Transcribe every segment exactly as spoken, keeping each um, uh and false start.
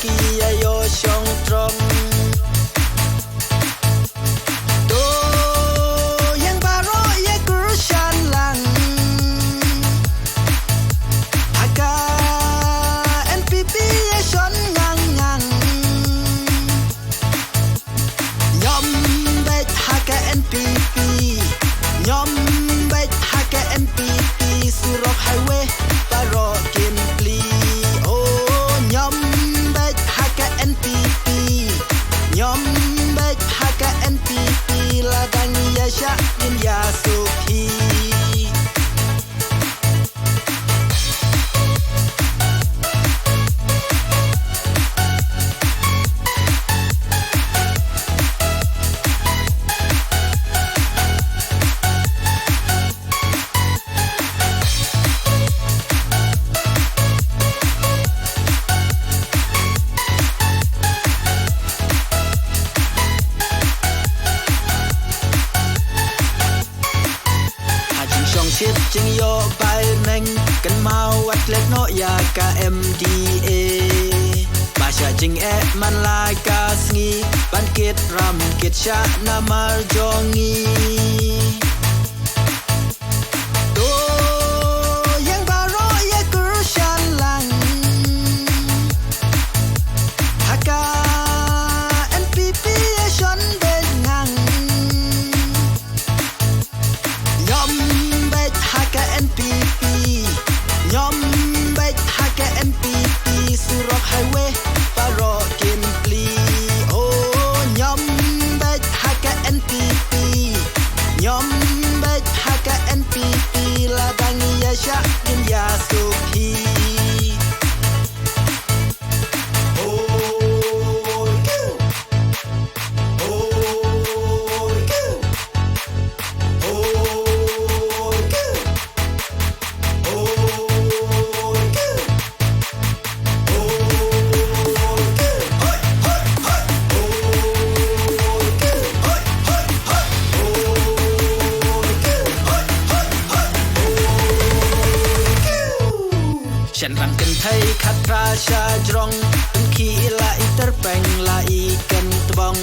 ki ïa ïoh shong trong. To ïeng baroh ïa kyrshan lang. Ha ka N P P ïa shon ngang ngang. Ñiom beit ha ka N P P. Ñiom beit ha ka N P P. Surok highway baroh kin plie. Oh, ñiom beit ha ka N P P. Ñiom beit ha ka N P P. Lada ngi ïa shah ngin ïa suk hi. Ha jingshong shit jingïoh bai neng, kynmaw wat klet noh ïa ka M D A. Ba shah jingeh man la ka sngi, ban kit ram kit shah namar jong ngi. To ïeng baroh ïa kyrshan lang. Ha ka N P P ïa shon beit ngang. Ñiom beit ha ka N P P. Ñiom beit ha ka N P P. Surok highway baroh kin plie. Oh, ñiom beit ha ka N P P. Ñiom beit ha ka N P P. Lada ngi ïa shah ngin ïa suk hi. Shen rang kynthei khat phra sha jrong, pynkhih la i tyrpeng la i kyntbong.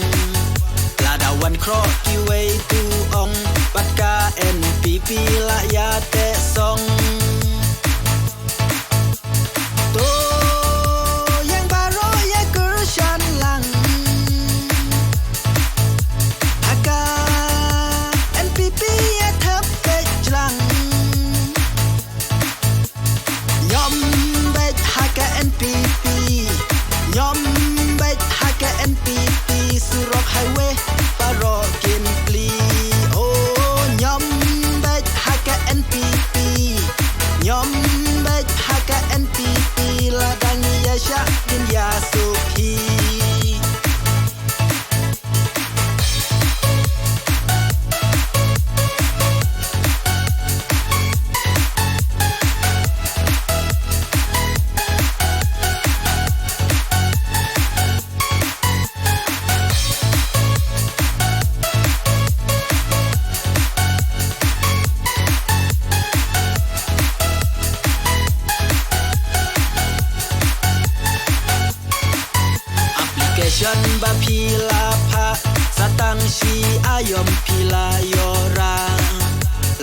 Lada wan khroh kiwei tu ong, bad ka N P P la ïa teh song. To ïeng baroh ïa kyrshan lang. Ha ka N P P ïa thep peit jlang. Ñiom beit ha ka N P P. Ñiom beit ha ka N P P. Surok highway baroh kin plie. Oh, ñiom beit ha ka N P P. Ñiom beit ha ka N P P. Lada ngi ïa shah ngin ïa suk hi. Application ba phi la phah, sa tang shi aïom phi la ïoh rah.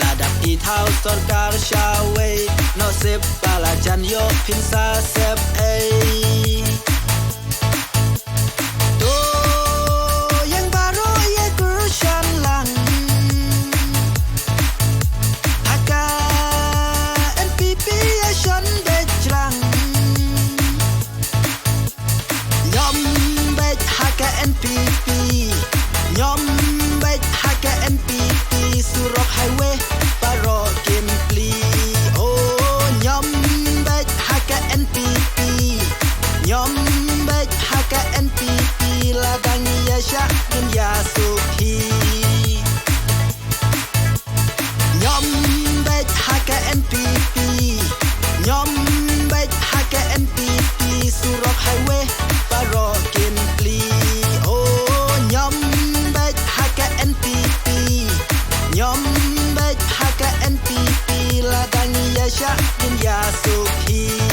Lada phi thaw sorkar shawei, noh sep ba la jan ïoh phin sa sep ei. To ïeng baroh ïa kyrshan lang. Ha ka N P P ïa shon beit jlang. Ñiom beit ha ka N P P. Ñiom beit ha ka N P P. Surok highway baroh kin plie. Oh, ñiom beit ha ka N P P. Ñiom beit ha ka N P P. Lada ngi ïa shah ngin ïa suk hi. Ñiom beit ha ka N P P. Ñiom beit ha ka N P P. Surok highway baroh kin plie. Oh, ñiom beit ha ka N P P. Ñiom beit ha ka N P P. Lada ngi ïa shah ngin ïa suk hi.